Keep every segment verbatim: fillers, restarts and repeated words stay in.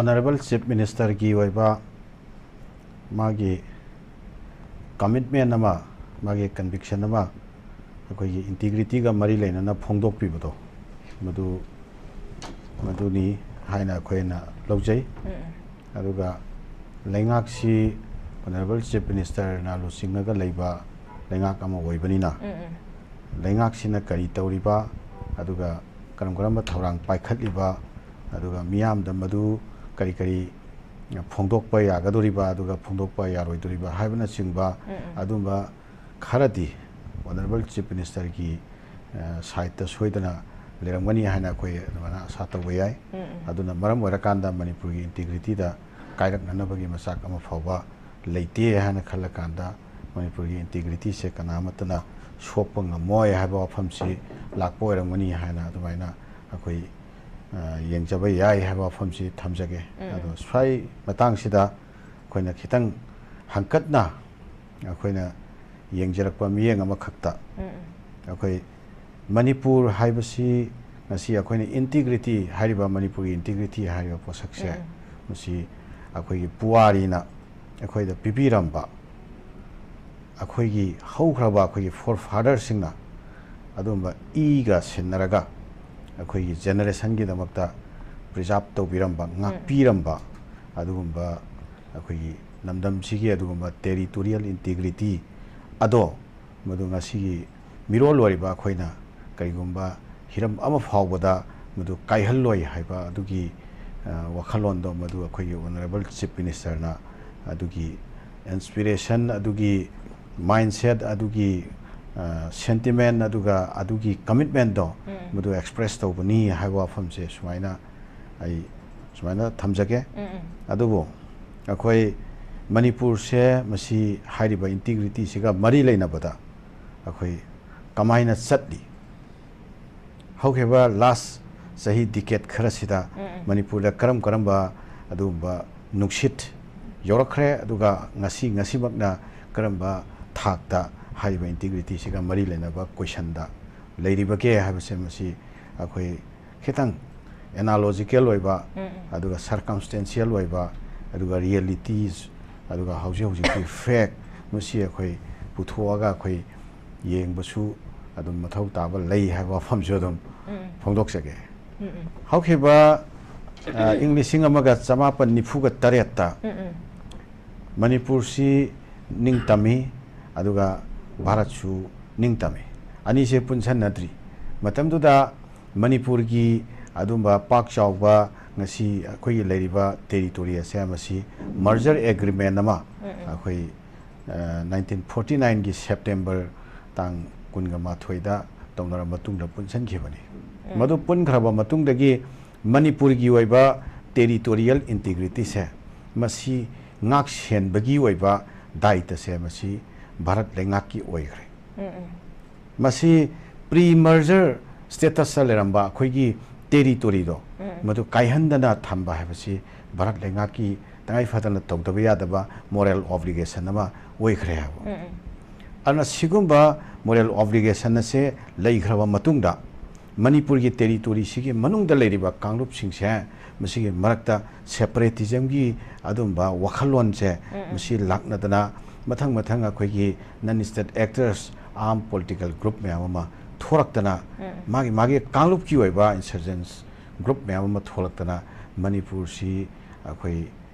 Honourable Chief Minister ꯒꯤ ꯑꯣꯏꯕ ꯃꯥꯒꯤ commitment ꯑꯃ, ꯃꯥꯒꯤ conviction ꯑꯃ ꯑꯩꯈꯣꯏꯒꯤ integrity ꯒ ꯃꯔꯤ ꯂꯩꯅꯅ ꯐꯣꯡꯗꯣꯛꯄꯤꯕꯗꯣ, ꯃꯗꯨ, ꯃꯗꯨꯅꯤ ꯍꯥꯏꯅ ꯑꯩꯈꯣꯏꯅ ꯂꯧꯖꯩ꯫ ꯑꯗꯨꯒ ꯂꯩꯉꯥꯛꯁꯤ Honourable Chief Minister ꯅ ꯂꯨꯆꯤꯡꯉꯒ ꯂꯩꯕ ꯂꯩꯉꯥꯛ ꯑꯃ ꯑꯣꯏꯕꯅꯤꯅ, ꯂꯩꯉꯥꯛꯁꯤꯅ ꯀꯔꯤ ꯇꯧꯔꯤꯕ, ꯑꯗꯨꯒ ꯀꯔꯝ ꯀꯔꯝꯕ ꯊꯧꯔꯥꯡ ꯄꯥꯏꯈꯠꯂꯤꯕ, ꯑꯗꯨꯒ ꯃꯤꯌꯥꯝꯗ ꯃꯗꯨ ꯀꯔꯤ ꯀꯔꯤ ꯐꯣꯡꯗꯣꯛꯄ ꯌꯥꯒꯗꯧꯔꯤꯕ, ꯑꯗꯨꯒ ꯐꯣꯡꯗꯣꯛꯄ ꯌꯥꯔꯣꯏꯗꯧꯔꯤꯕ ꯍꯥꯏꯕꯅꯆꯤꯡꯕ ꯑꯗꯨꯝꯕ ꯈꯔꯗꯤ Honourable Chief Minister ꯒꯤ, ꯑ, side ꯇ ꯁꯣꯏꯗꯅ ꯂꯩꯔꯝꯒꯅꯤ ꯍꯥꯏꯅ ꯑꯩꯈꯣꯏ ꯑꯗꯨꯃꯥꯏꯅ ꯑꯥꯁꯥ ꯇꯧꯕ ꯌꯥꯏ꯫ ꯑꯗꯨꯅ ꯃꯔꯝ ꯑꯣꯏꯔꯀꯥꯟꯗ ꯃꯅꯤꯄꯨꯔꯒꯤ integrity ꯗ ꯀꯥꯏꯔꯛꯅꯅꯕꯒꯤ ꯃꯆꯥꯛ ꯑꯃ ꯐꯥꯎꯕ ꯂꯩꯇꯦ ꯍꯥꯏꯅ ꯈꯜꯂꯀꯥꯟꯗ ꯃꯅꯤꯄꯨꯔꯒꯤ integrity ꯁꯦ ꯀꯅꯥꯃꯠꯇꯅ ꯁꯣꯛꯄ ꯉꯝꯃꯣꯏ ꯍꯥꯏꯕ ꯋꯥꯐꯝꯁꯤ ꯂꯥꯛꯄ ꯑꯣꯏꯔꯝꯒꯅꯤ ꯍꯥꯏꯅ ꯑꯗꯨꯃꯥꯏꯅ ꯑꯩꯈꯣꯏ, ꯑ, ꯌꯦꯡꯖꯕ ꯌꯥꯏ ꯍꯥꯏꯕ ꯋꯥꯐꯝꯁꯤ ꯊꯝꯖꯒꯦ꯫ ꯑꯗꯣ ꯁ꯭ꯋꯥꯏ ꯃꯇꯥꯡꯁꯤꯗ ꯑꯩꯈꯣꯏꯅ ꯈꯤꯇꯪ ꯍꯪꯀꯠꯅ ꯑꯩꯈꯣꯏꯅ ꯌꯦꯡꯖꯔꯛꯄ ꯃꯤꯠꯌꯦꯡ ꯑꯃꯈꯛꯇ, ꯑꯩꯈꯣꯏ ꯃꯅꯤꯄꯨꯔ ꯍꯥꯏꯕꯁꯤ ꯉꯁꯤ ꯑꯩꯈꯣꯏꯅ integrity ꯍꯥꯏꯔꯤꯕ, ꯃꯅꯤꯄꯨꯔꯒꯤ integrity ꯍꯥꯏꯔꯤꯕ ꯄꯣꯠꯁꯛꯁꯦ, ꯃꯁꯤ ꯑꯩꯈꯣꯏꯒꯤ ꯄꯨꯋꯥꯔꯤꯅ ꯑꯩꯈꯣꯏꯗ ꯄꯤꯕꯤꯔꯝꯕ, ꯑꯩꯈꯣꯏꯒꯤ ꯍꯧꯈ꯭ꯔꯕ ꯑꯩꯈꯣꯏꯒꯤ forefather ꯁꯤꯡꯅ ꯑꯗꯨꯒꯨꯝꯕ ꯏꯒ ꯁꯤꯟꯅꯔꯒ ꯑꯩꯈꯣꯏꯒꯤ generation ꯒꯤꯗꯃꯛꯇ preserve ꯇꯧꯕꯤꯔꯝꯕ, ꯉꯥꯛꯄꯤꯔꯝꯕ ꯑꯗꯨꯒꯨꯝꯕ ꯑꯩꯈꯣꯏꯒꯤ ꯂꯝꯗꯝꯁꯤꯒꯤ ꯑꯗꯨꯒꯨꯝꯕ territorial integrity ꯑꯗꯣ ꯃꯗꯨ ꯉꯁꯤꯒꯤ ꯃꯤꯔꯣꯜ ꯑꯣꯏꯔꯤꯕ ꯑꯩꯈꯣꯏꯅ ꯀꯔꯤꯒꯨꯝꯕ ꯍꯤꯔꯝ ꯑꯃ ꯐꯥꯎꯕꯗ ꯃꯗꯨ ꯀꯥꯏꯍꯜꯂꯣꯏ ꯍꯥꯏꯕ ꯑꯗꯨꯒꯤ, ꯑ, ꯋꯥꯈꯜꯂꯣꯟꯗꯣ ꯃꯗꯨ ꯑꯩꯈꯣꯏꯒꯤ Honourable Chief Minister ꯅ ꯑꯗꯨꯒꯤ inspiration, ꯑꯗꯨꯒꯤ mindset, ꯑꯗꯨꯒꯤ, ꯑ, sentiment, ꯑꯗꯨꯒ ꯑꯗꯨꯒꯤ commitment ꯗꯣ ꯃꯗꯨ express ꯇꯧꯕꯅꯤ ꯍꯥꯏꯕ ꯋꯥꯐꯝꯁꯦ ꯁꯨꯃꯥꯏꯅ ꯑꯩ ꯁꯨꯃꯥꯏꯅ ꯊꯝꯖꯒꯦ꯫ ꯑꯗꯨꯕꯨ ꯑꯩꯈꯣꯏ ꯃꯅꯤꯄꯨꯔꯁꯦ ꯃꯁꯤ ꯍꯥꯏꯔꯤꯕ integrity ꯁꯤꯒ ꯃꯔꯤ ꯂꯩꯅꯕꯗ ꯑꯩꯈꯣꯏ ꯀꯃꯥꯏꯅ ꯆꯠꯂꯤ? ꯍꯧꯈꯤꯕ last ꯆꯍꯤ decade ꯈꯔꯁꯤꯗ ꯃꯅꯤꯄꯨꯔꯗ ꯀꯔꯝ ꯀꯔꯝꯕ ꯑꯗꯨꯒꯨꯝꯕ ꯅꯨꯡꯁꯤꯠ ꯌꯧꯔꯛꯈ꯭ꯔꯦ, ꯑꯗꯨꯒ ꯉꯁꯤ, ꯉꯁꯤꯃꯛꯅ ꯀꯔꯝꯕ ꯊꯥꯛꯇ ꯍꯥꯏꯔꯤꯕ integrity ꯁꯤꯒ ꯃꯔꯤ ꯂꯩꯅꯕ question ꯗ ꯂꯩꯔꯤꯕꯒꯦ ꯍꯥꯏꯕꯁꯦ ꯃꯁꯤ ꯑꯩꯈꯣꯏ ꯈꯤꯇꯪ ꯑꯦꯅꯥꯂꯣꯖꯤꯀꯦꯜ ꯑꯣꯏꯕ, ꯑꯗꯨꯒ ꯁꯔꯀꯝꯁꯇꯦꯟꯁꯤꯌꯦꯜ ꯑꯣꯏꯕ, ꯑꯗꯨꯒ ꯔꯤꯌꯦꯂꯤꯇꯤꯁ, ꯑꯗꯨꯒ ꯍꯧꯖꯤꯛ ꯍꯧꯖꯤꯛꯀꯤ ꯐꯦꯛ, ꯃꯁꯤ ꯑꯩꯈꯣꯏ ꯄꯨꯊꯣꯛꯑꯒ ꯑꯩꯈꯣꯏ ꯌꯦꯡꯕꯁꯨ ꯑꯗꯨꯝ ꯃꯊꯧ ꯇꯥꯕ ꯂꯩ ꯍꯥꯏꯕ ꯋꯥꯐꯝꯁꯨ ꯑꯗꯨꯝ ꯐꯣꯡꯗꯣꯛꯆꯒꯦ꯫ ꯍꯧꯈꯤꯕ, ꯑ, ꯏꯪ ꯂꯤꯁꯤꯡ ꯑꯃꯒ ꯆꯃꯥꯄꯟ ꯅꯤꯐꯨꯒ ꯇꯔꯦꯠꯇ ꯃꯅꯤꯄꯨꯔꯁꯤ ꯅꯤꯡꯇꯝꯃꯤ, ꯑꯗꯨꯒ ꯚꯥꯔꯠꯁꯨ ꯅꯤꯡꯇꯝꯃꯤ꯫ ꯑꯅꯤꯁꯦ ꯄꯨꯟꯁꯟꯅꯗ꯭ꯔꯤ꯫ ꯃꯇꯝꯗꯨꯗ ꯃꯅꯤꯄꯨꯔꯒꯤ ꯑꯗꯨꯝꯕ ꯄꯥꯛ ꯆꯥꯎꯕ ꯉꯁꯤ ꯑꯩꯈꯣꯏꯒꯤ ꯂꯩꯔꯤꯕ ꯇꯦꯔꯤꯇꯣꯔꯤ ꯑꯁꯦ ꯃꯁꯤ ꯃꯔꯖꯔ ꯑꯦꯒ꯭ꯔꯤꯃꯦꯟ ꯑꯃ ꯑꯩꯈꯣꯏ, ꯑ, ꯅꯥꯏꯟꯇꯤꯟ ꯐꯣꯔꯇꯤ ꯅꯥꯏꯟꯒꯤ ꯁꯦꯞꯇꯦꯝꯕꯔ ꯇꯥꯡ ꯀꯨꯟꯒ ꯃꯥꯊꯣꯏꯗ ꯇꯧꯅꯔꯕ ꯃꯇꯨꯡꯗ ꯄꯨꯟꯁꯤꯟꯈꯤꯕꯅꯤ꯫ ꯃꯗꯨ ꯄꯨꯟꯈ꯭ꯔꯕ ꯃꯇꯨꯡꯗꯒꯤ ꯃꯅꯤꯄꯨꯔꯒꯤ ꯑꯣꯏꯕ ꯇꯦꯔꯤꯇꯣꯔꯤꯌꯦꯜ ꯏꯟꯇꯤꯒ꯭ꯔꯤꯇꯤꯁꯦ ꯃꯁꯤ ꯉꯥꯛ ꯁꯦꯟꯕꯒꯤ ꯑꯣꯏꯕ ꯗꯥꯌꯤꯇ꯭ꯋꯁꯦ ꯃꯁꯤ ꯚꯥꯔꯠ ꯂꯩꯉꯥꯛꯀꯤ ꯑꯣꯏꯈ꯭ꯔꯦ꯫ ꯃꯁꯤ ꯄ꯭ꯔꯤ ꯃꯔꯖꯔ ꯁ꯭ꯇꯦꯇꯁꯇ ꯂꯩꯔꯝꯕ ꯑꯩꯈꯣꯏꯒꯤ ꯇꯦꯔꯤꯇꯣꯔꯤꯗꯣ ꯃꯗꯨ ꯀꯥꯏꯍꯟꯗꯅ ꯊꯝꯕ ꯍꯥꯏꯕꯁꯤ ꯚꯥꯔꯠ ꯂꯩꯉꯥꯛꯀꯤ ꯇꯉꯥꯏ ꯐꯗꯅ ꯇꯧꯗꯕ ꯌꯥꯗꯕ ꯃꯣꯔꯦꯜ ꯑꯣꯕ꯭ꯂꯤꯒꯦꯁꯟ ꯑꯃ ꯑꯣꯏꯈ꯭ꯔꯦ ꯍꯥꯏꯕ꯫ ꯑꯗꯨꯅ ꯁꯤꯒꯨꯝꯕ ꯃꯣꯔꯦꯜ ꯑꯣꯕ꯭ꯂꯤꯒꯦꯁꯟ ꯑꯁꯦ ꯂꯩꯈ꯭ꯔꯕ ꯃꯇꯨꯡꯗ ꯃꯅꯤꯄꯨꯔꯒꯤ ꯇꯦꯔꯤꯇꯣꯔꯤꯁꯤꯒꯤ ꯃꯅꯨꯡꯗ ꯂꯩꯔꯤꯕ ꯀꯥꯡꯂꯨꯞꯁꯤꯡꯁꯦ ꯃꯁꯤꯒꯤ ꯃꯔꯛꯇ ꯁꯦꯄꯔꯦꯇꯤꯖꯝꯒꯤ ꯑꯗꯨꯝꯕ ꯋꯥꯈꯜꯂꯣꯟꯁꯦ ꯃꯁꯤ ꯂꯥꯛꯅꯗꯅ ꯃꯊꯪ ꯃꯊꯪ ꯑꯩꯈꯣꯏꯒꯤ ꯅꯟ ꯁ꯭ꯇꯦꯠ ꯑꯦꯛꯇꯔꯁ, ꯑꯥꯔꯝ ꯄꯣꯂꯤꯇꯤꯀꯦꯜ ꯒ꯭ꯔꯨꯞ ꯃꯌꯥꯝ ꯑꯃ ꯊꯣꯔꯛꯇꯅ ꯃꯥꯒꯤ ꯃꯥꯒꯤ ꯀꯥꯡꯂꯨꯞꯀꯤ ꯑꯣꯏꯕ ꯏꯟꯁꯔꯖꯦꯟꯁ ꯒ꯭ꯔꯨꯞ ꯃꯌꯥꯝ ꯑꯃ ꯊꯣꯛꯂꯛꯇꯅ ꯃꯅꯤꯄꯨꯔꯁꯤ ꯑꯩꯈꯣꯏ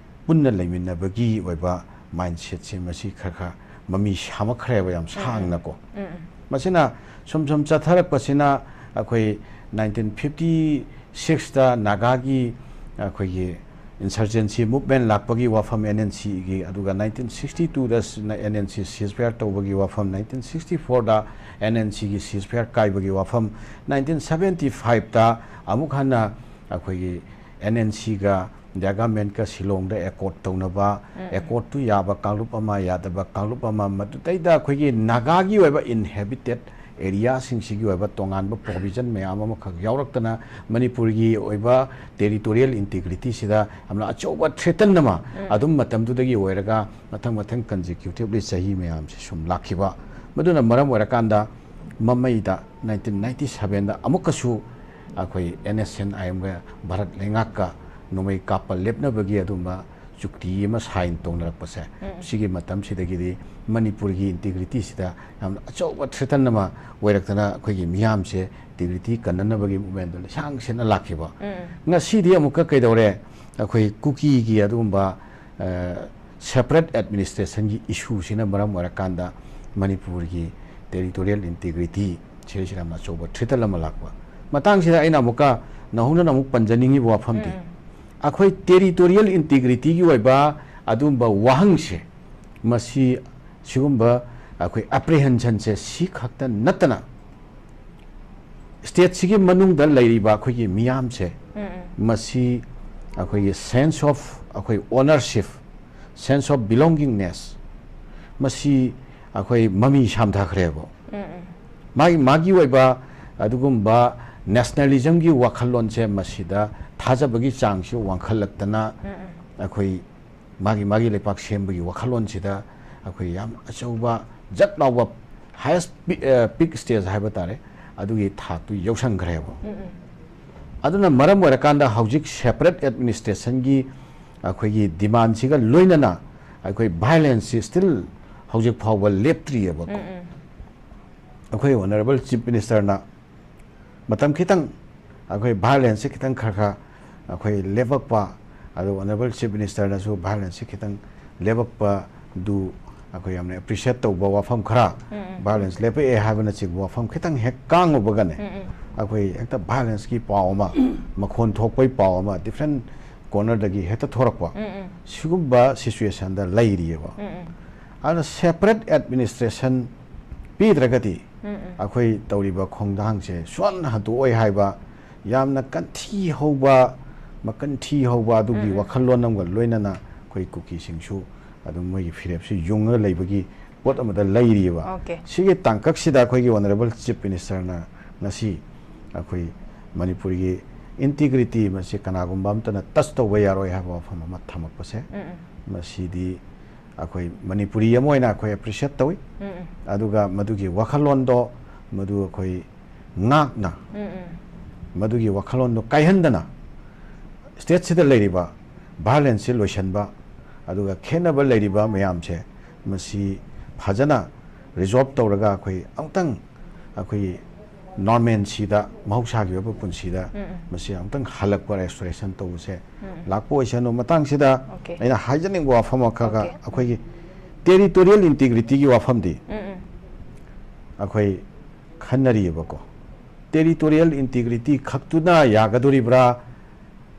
ꯄꯨꯟꯅ ꯂꯩꯃꯤꯟꯅꯕꯒꯤ ꯑꯣꯏꯕ ꯃꯥꯏꯟꯁꯦꯠꯁꯦ ꯃꯁꯤ ꯈꯔ ꯈꯔ ꯃꯃꯤ ꯁꯥꯃꯛꯈ꯭ꯔꯦꯕ, ꯌꯥꯝ ꯁꯥꯡꯅꯀꯣ꯫ ꯃꯁꯤꯅ ꯁꯨꯝ ꯁꯨꯝ ꯆꯠꯊꯔꯛꯄꯁꯤꯅ ꯑꯩꯈꯣꯏ ꯅꯥꯏꯟꯇꯤꯟ ꯐꯤꯐꯇꯤ ꯁꯤꯛꯁꯇ ꯅꯥꯒꯥꯒꯤ ꯑꯩꯈꯣꯏꯒꯤ ꯏꯟꯁꯔꯖꯦꯟꯁꯤ ꯃꯨꯞꯃꯦꯟ ꯂꯥꯛꯄꯒꯤ ꯋꯥꯐꯝ, ꯑꯦꯟ ꯑꯦꯟ ꯁꯤꯒꯤ, ꯑꯗꯨꯒ ꯅꯥꯏꯟꯇꯤꯟ ꯁꯤꯛꯁꯇꯤ ꯇꯨꯗ ꯑꯦꯟ ꯑꯦꯟ ꯁꯤ ꯁꯤꯖꯐꯥꯌꯔ ꯇꯧꯕꯒꯤ ꯋꯥꯐꯝ, ꯅꯥꯏꯟꯇꯤꯟ ꯁꯤꯛꯁꯇꯤ ꯐꯣꯔꯗ ꯑꯦꯟ ꯑꯦꯟ ꯁꯤꯒꯤ ꯁꯤꯖꯐꯥꯌꯔ ꯀꯥꯏꯕꯒꯤ ꯋꯥꯐꯝ, ꯅꯥꯏꯟꯇꯤꯟ ꯁꯕꯦꯟꯇꯤ ꯐꯥꯏꯚꯇ ꯑꯃꯨꯛ ꯍꯟꯅ ꯑꯩꯈꯣꯏꯒꯤ ꯑꯦꯟ ꯑꯦꯟ ꯁꯤꯒ ꯅꯥꯒꯥꯃꯦꯟꯀ ꯁꯤꯂꯣꯡꯗ ꯑꯦꯀꯣꯔꯗ ꯇꯧꯅꯕ, ꯑꯦꯀꯣꯔꯗꯇꯨ ꯌꯥꯕ ꯀꯥꯡꯂꯨꯞ ꯑꯃ, ꯌꯥꯗꯕ ꯀꯥꯡꯂꯨꯞ ꯑꯃ, ꯃꯗꯨꯗꯩꯗ ꯑꯩꯈꯣꯏꯒꯤ ꯅꯥꯒꯥꯒꯤ ꯑꯣꯏꯕ ꯏꯟꯍꯦꯕꯤꯇꯦꯠ ꯑꯦꯔꯤꯌꯥꯁꯤꯡꯁꯤꯒꯤ ꯑꯣꯏꯕ ꯇꯣꯉꯥꯟꯕ ꯄ꯭ꯔꯣꯚꯤꯖꯟ ꯃꯌꯥꯝ ꯑꯃꯈꯛ ꯌꯥꯎꯔꯛꯇꯅ ꯃꯅꯤꯄꯨꯔꯒꯤ ꯑꯣꯏꯕ ꯇꯦꯔꯤꯇꯣꯔꯤꯌꯦꯜ ꯏꯟꯇꯤꯒ꯭ꯔꯤꯇꯤꯁꯤꯗ ꯌꯥꯝꯅ ꯑꯆꯧꯕ ꯊ꯭ꯔꯦꯇꯟ ꯑꯃ ꯑꯗꯨꯝ ꯃꯇꯝꯗꯨꯗꯒꯤ ꯑꯣꯏꯔꯒ ꯃꯊꯪ ꯃꯊꯪ ꯀꯟꯖꯤꯀ꯭ꯌꯨꯇꯤꯚꯂꯤ ꯆꯍꯤ ꯃꯌꯥꯝꯁꯦ ꯁꯨꯝ ꯂꯥꯛꯈꯤꯕ꯫ ꯃꯗꯨꯅ ꯃꯔꯝ ꯑꯣꯏꯔꯀꯥꯟꯗ ꯃꯃꯩꯗ ꯅꯥꯏꯟꯇꯤꯟ ꯅꯥꯏꯟꯇꯤ ꯁꯕꯦꯟꯗ ꯑꯃꯨꯛꯀꯁꯨ ꯑꯩꯈꯣꯏ ꯑꯦꯟ ꯑꯦꯁ ꯑꯦꯟ ꯑꯥꯏ ꯑꯦꯝꯒ ꯚꯥꯔꯠ ꯂꯩꯉꯥꯛꯀ ꯅꯣꯡꯃꯩ ꯀꯥꯞꯄ ꯂꯦꯞꯅꯕꯒꯤ ꯑꯗꯨꯝꯕ ꯆꯨꯛꯇꯤ ꯑꯃ ꯁꯥꯏꯟ ꯇꯧꯅꯔꯛꯄꯁꯦ, ꯎꯝ꯫ ꯁꯤꯒꯤ ꯃꯇꯝꯁꯤꯗꯒꯤꯗꯤ ꯃꯅꯤꯄꯨꯔꯒꯤ ꯏꯟꯇꯤꯒ꯭ꯔꯤꯇꯤꯁꯤꯗ ꯌꯥꯝꯅ ꯑꯆꯧꯕ ꯊ꯭ꯔꯦꯇꯟ ꯑꯃ ꯑꯣꯏꯔꯛꯇꯅ ꯑꯩꯈꯣꯏꯒꯤ ꯃꯤꯌꯥꯝꯁꯦ ꯏꯟꯇꯤꯒ꯭ꯔꯤꯇꯤ ꯀꯟꯅꯅꯕꯒꯤ ꯃꯨꯞꯃꯦꯟꯗꯣ ꯂꯩꯁꯥꯡ ꯁꯦꯠꯅ ꯂꯥꯛꯈꯤꯕ꯫ ꯎꯝ꯫ ꯉꯁꯤꯗꯤ ꯑꯃꯨꯛꯀ ꯀꯩꯗꯧꯔꯦ? ꯑꯩꯈꯣꯏ ꯀꯨꯀꯤꯒꯤ ꯑꯗꯨꯒꯨꯝꯕ, ꯑ, ꯁꯦꯄꯔꯦꯠ ꯑꯦꯗꯃꯤꯅꯤꯁꯇ꯭ꯔꯦꯁꯟꯒꯤ ꯏꯁꯨꯁꯤꯅ ꯃꯔꯝ ꯑꯣꯏꯔꯀꯥꯟꯗ ꯃꯅꯤꯄꯨꯔꯒꯤ ꯇꯦꯔꯤꯇꯣꯔꯤꯌꯦꯜ ꯏꯟꯇꯤꯒ꯭ꯔꯤꯇꯤ ꯁꯤꯗꯩꯁꯤꯗ ꯌꯥꯝꯅ ꯑꯆꯧꯕ ꯊ꯭ꯔꯦꯇꯟ ꯑꯃ ꯂꯥꯛꯄ꯫ ꯃꯇꯥꯡꯁꯤꯗ ꯑꯩꯅ ꯑꯃꯨꯛꯀ ꯅꯧꯍꯧꯅꯅ ꯑꯃꯨꯛ ꯄꯟꯖꯅꯤꯡꯉꯤꯕ ꯋꯥꯐꯝꯗꯤ, ꯎꯝ꯫ ꯑꯩꯈꯣꯏ ꯇꯦꯔꯤꯇꯣꯔꯤꯌꯦꯜ ꯏꯟꯇꯤꯒ꯭ꯔꯤꯇꯤꯒꯤ ꯑꯣꯏꯕ ꯑꯗꯨꯒꯨꯝꯕ ꯋꯥꯍꯪꯁꯦ, ꯃꯁꯤ ꯁꯤꯒꯨꯝꯕ ꯑꯩꯈꯣꯏ ꯑꯦꯄ꯭ꯔꯤꯍꯦꯟꯁꯟꯁꯦ ꯁꯤ ꯈꯛꯇ ꯅꯠꯇꯅ, ꯁ꯭ꯇꯦꯠꯁꯤꯒꯤ ꯃꯅꯨꯡꯗ ꯂꯩꯔꯤꯕ ꯑꯩꯈꯣꯏꯒꯤ ꯃꯤꯌꯥꯝꯁꯦ, ꯎꯝ, ꯎꯝ꯫ ꯃꯁꯤ ꯑꯩꯈꯣꯏꯒꯤ sense of ꯑꯩꯈꯣꯏ ownership, sense of belongingness, ꯃꯁꯤ ꯑꯩꯈꯣꯏ ꯃꯃꯤ ꯁꯥꯝꯊꯈ꯭ꯔꯦꯕ꯫ ꯎꯝ, ꯎꯝ꯫ ꯃꯥꯒꯤ, ꯃꯥꯒꯤ ꯑꯣꯏꯕ ꯑꯗꯨꯒꯨꯝꯕ ꯅꯦꯁꯅꯦꯂꯤꯖꯝꯒꯤ ꯋꯥꯈꯜꯂꯣꯟꯁꯦ ꯃꯁꯤꯗ ꯊꯥꯖꯕꯒꯤ ꯆꯥꯡꯁꯤ ꯋꯥꯡꯈꯠꯂꯛꯇꯅ, ꯎꯝ, ꯎꯝ꯫ ꯑꯩꯈꯣꯏ ꯃꯥꯒꯤ, ꯃꯥꯒꯤ ꯂꯩꯄꯥꯛ ꯁꯦꯝꯕꯒꯤ ꯋꯥꯈꯜꯂꯣꯟꯁꯤꯗ ꯑꯩꯈꯣꯏ ꯌꯥꯝ ꯑꯆꯧꯕ ꯖꯠ ꯂꯥꯎꯕ highest pi-, ꯑ, peak stage ꯍꯥꯏꯕ ꯇꯥꯔꯦ, ꯑꯗꯨꯒꯤ ꯊꯥꯛꯇꯨ ꯌꯧꯁꯟꯈ꯭ꯔꯦꯕ꯫ ꯎꯝ, ꯎꯝ꯫ ꯑꯗꯨꯅ ꯃꯔꯝ ꯑꯣꯏꯔꯀꯥꯟꯗ ꯍꯧꯖꯤꯛ ꯁꯦꯄꯔꯦꯠ ꯑꯦꯗꯃꯤꯅꯤꯁꯇ꯭ꯔꯦꯁꯟꯒꯤ ꯑꯩꯈꯣꯏꯒꯤ ꯗꯤꯃꯥꯟꯁꯤꯒ ꯂꯣꯏꯅꯅ ꯑꯩꯈꯣꯏ ꯚꯥꯏꯑꯣꯂꯦꯟꯁꯁꯤ still ꯍꯧꯖꯤꯛ ꯐꯥꯎꯕ ꯂꯦꯞꯇ꯭ꯔꯤꯑꯕꯀꯣ꯫ ꯎꯝ, ꯎꯝ꯫ ꯑꯩꯈꯣꯏ ꯑꯣꯅꯔꯦꯕꯜ ꯆꯤꯐ ꯃꯤꯅꯤꯁꯇꯔꯅ ꯃꯇꯝ ꯈꯤꯇꯪ ꯑꯩꯈꯣꯏ ꯚꯥꯏꯑꯣꯂꯦꯟꯁꯁꯦ ꯈꯤꯇꯪ ꯈꯔ ꯈꯔ ꯑꯩꯈꯣꯏ ꯂꯦꯞꯄꯛꯄ, ꯑꯗꯨ ꯑꯣꯅꯔꯦꯕꯜ ꯆꯤꯐ ꯃꯤꯅꯤꯁꯇꯔꯅꯁꯨ ꯚꯥꯏꯑꯣꯂꯦꯟꯁꯁꯦ ꯈꯤꯇꯪ ꯂꯦꯞꯄꯛꯄꯗꯨ ꯑꯩꯈꯣꯏ ꯌꯥꯝꯅ ꯑꯦꯄ꯭ꯔꯤꯁꯤꯌꯦꯠ ꯇꯧꯕ ꯋꯥꯐꯝ ꯈꯔ, ꯎꯝ, ꯎꯝ꯫ ꯚꯥꯏꯑꯣꯂꯦꯟꯁ ꯂꯦꯞꯄꯛꯑꯦ ꯍꯥꯏꯕꯅꯆꯤꯡꯕ ꯋꯥꯐꯝ ꯈꯤꯇꯪ ꯍꯦꯛ ꯀꯥꯡꯉꯨꯕꯒꯅꯦ, ꯎꯝ, ꯎꯝ꯫ ꯑꯩꯈꯣꯏ ꯍꯦꯛꯇ ꯚꯥꯏꯑꯣꯂꯦꯟꯁꯀꯤ ꯄꯥꯎ ꯑꯃ, ꯃꯈꯣꯟ ꯊꯣꯛꯄꯒꯤ ꯄꯥꯎ ꯑꯃ ꯗꯤꯐ꯭ꯔꯦꯟ ꯀꯣꯔꯅꯔꯗꯒꯤ ꯍꯦꯛꯇ ꯊꯣꯔꯛꯄ꯫ ꯎꯝ, ꯎꯝ꯫ ꯁꯤꯒꯨꯝꯕ ꯁꯤꯆꯨꯋꯦꯁꯟꯗ ꯂꯩꯔꯤꯑꯕ꯫ ꯎꯝ, ꯎꯝ꯫ ꯑꯗꯨꯅ ꯁꯦꯄꯔꯦꯠ ꯑꯦꯗꯃꯤꯅꯤꯁꯇ꯭ꯔꯦꯁꯟ ꯄꯤꯗ꯭ꯔꯒꯗꯤ ꯎꯝ, ꯎꯝ꯫ ꯑꯩꯈꯣꯏ ꯇꯧꯔꯤꯕ ꯈꯣꯡꯊꯥꯡꯁꯦ ꯁꯣꯟꯅ ꯍꯟꯗꯣꯛꯑꯣꯏ ꯍꯥꯏꯕ ꯌꯥꯝꯅ ꯀꯟꯊꯤ ꯍꯧꯕ, ꯃꯀꯟꯊꯤ ꯍꯧꯕ ꯑꯗꯨꯒꯤ ꯎꯝ, ꯎꯝ꯫ ꯋꯥꯈꯜꯂꯣꯟ ꯑꯃꯒ ꯂꯣꯏꯅꯅ ꯑꯩꯈꯣꯏ ꯀꯨꯀꯤꯁꯤꯡꯁꯨ ꯑꯗꯨꯝ ꯃꯣꯏꯒꯤ ꯐꯤꯔꯦꯞꯁꯤ ꯌꯨꯡꯉꯒ ꯂꯩꯕꯒꯤ ꯄꯣꯠ ꯑꯃꯗ ꯂꯩꯔꯤꯑꯕ꯫ ꯑꯣꯀꯦ꯫ ꯁꯤꯒꯤ ꯇꯥꯡꯀꯛꯁꯤꯗ ꯑꯩꯈꯣꯏꯒꯤ ꯑꯣꯅꯔꯦꯕꯜ ꯆꯤꯐ ꯃꯤꯅꯤꯁꯇꯔꯅ ꯉꯁꯤ ꯑꯩꯈꯣꯏ ꯃꯅꯤꯄꯨꯔꯒꯤ ꯏꯟꯇꯤꯒ꯭ꯔꯤꯇꯤ ꯃꯁꯤ ꯀꯅꯥꯒꯨꯝꯕ ꯑꯃꯠꯇꯅ ꯇꯆ ꯇꯧꯕ ꯌꯥꯔꯣꯏ ꯍꯥꯏꯕ ꯋꯥꯐꯝ ꯑꯃ ꯊꯝꯃꯛꯄꯁꯦ, ꯎꯝ, ꯎꯝ꯫ ꯃꯁꯤꯗꯤ ꯑꯩꯈꯣꯏ ꯃꯅꯤꯄꯨꯔꯤ ꯑꯃ ꯑꯣꯏꯅ ꯑꯩꯈꯣꯏ ꯑꯦꯄ꯭ꯔꯤꯁꯤꯌꯦꯠ ꯇꯧꯏ꯫ ꯎꯝ, ꯎꯝ꯫ ꯑꯗꯨꯒ ꯃꯗꯨꯒꯤ ꯋꯥꯈꯜꯂꯣꯟꯗꯣ ꯃꯗꯨ ꯑꯩꯈꯣꯏ ꯉꯥꯛꯅ ꯎꯝ, ꯎꯝ꯫ ꯃꯗꯨꯒꯤ ꯋꯥꯈꯜꯂꯣꯟꯗꯣ ꯀꯥꯏꯍꯟꯗꯅ ꯁ꯭ꯇꯦꯠꯁꯤꯗ ꯂꯩꯔꯤꯕ ꯚꯥꯏꯑꯣꯂꯦꯟꯁꯁꯤ ꯂꯣꯏꯁꯤꯟꯕ, ꯑꯗꯨꯒ ꯈꯦꯠꯅꯕ ꯂꯩꯔꯤꯕ ꯃꯌꯥꯝꯁꯦ ꯃꯁꯤ ꯐꯖꯅ ꯔꯤꯖꯣꯜꯕ ꯇꯧꯔꯒ ꯑꯩꯈꯣꯏ ꯑꯃꯨꯛꯇꯪ ꯑꯩꯈꯣꯏꯒꯤ ꯅꯣꯔꯃꯦꯟꯁꯤꯗ, ꯃꯍꯧꯁꯥꯒꯤ ꯑꯣꯏꯕ ꯄꯨꯟꯁꯤꯗ ꯎꯝ, ꯎꯝ꯫ ꯃꯁꯤ ꯑꯃꯨꯛꯇꯪ ꯍꯜꯂꯛꯄ, ꯔꯦꯁꯇꯣꯔꯦꯁꯟ ꯇꯧꯕꯁꯦ ꯎꯝ, ꯎꯝ꯫ ꯂꯥꯛꯄ ꯑꯣꯏꯁꯅꯨ꯫ ꯃꯇꯥꯡꯁꯤꯗ ꯑꯣꯀꯦ꯫ ꯑꯩꯅ ꯍꯥꯏꯖꯅꯤꯡꯕ ꯋꯥꯐꯝ ꯑꯃꯈꯛꯒ ꯑꯣꯀꯦ꯫ ꯑꯩꯈꯣꯏꯒꯤ ꯇꯦꯔꯤꯇꯣꯔꯤꯌꯦꯜ ꯏꯟꯇꯤꯒ꯭ꯔꯤꯇꯤꯒꯤ ꯋꯥꯐꯝꯗꯤ ꯎꯝ, ꯎꯝ꯫ ꯑꯩꯈꯣꯏ ꯈꯟꯅꯔꯤꯑꯕꯀꯣ꯫ Territorial integrity ꯈꯛꯇꯨꯅ ꯌꯥꯒꯗꯣꯔꯤꯕ꯭ꯔꯥ?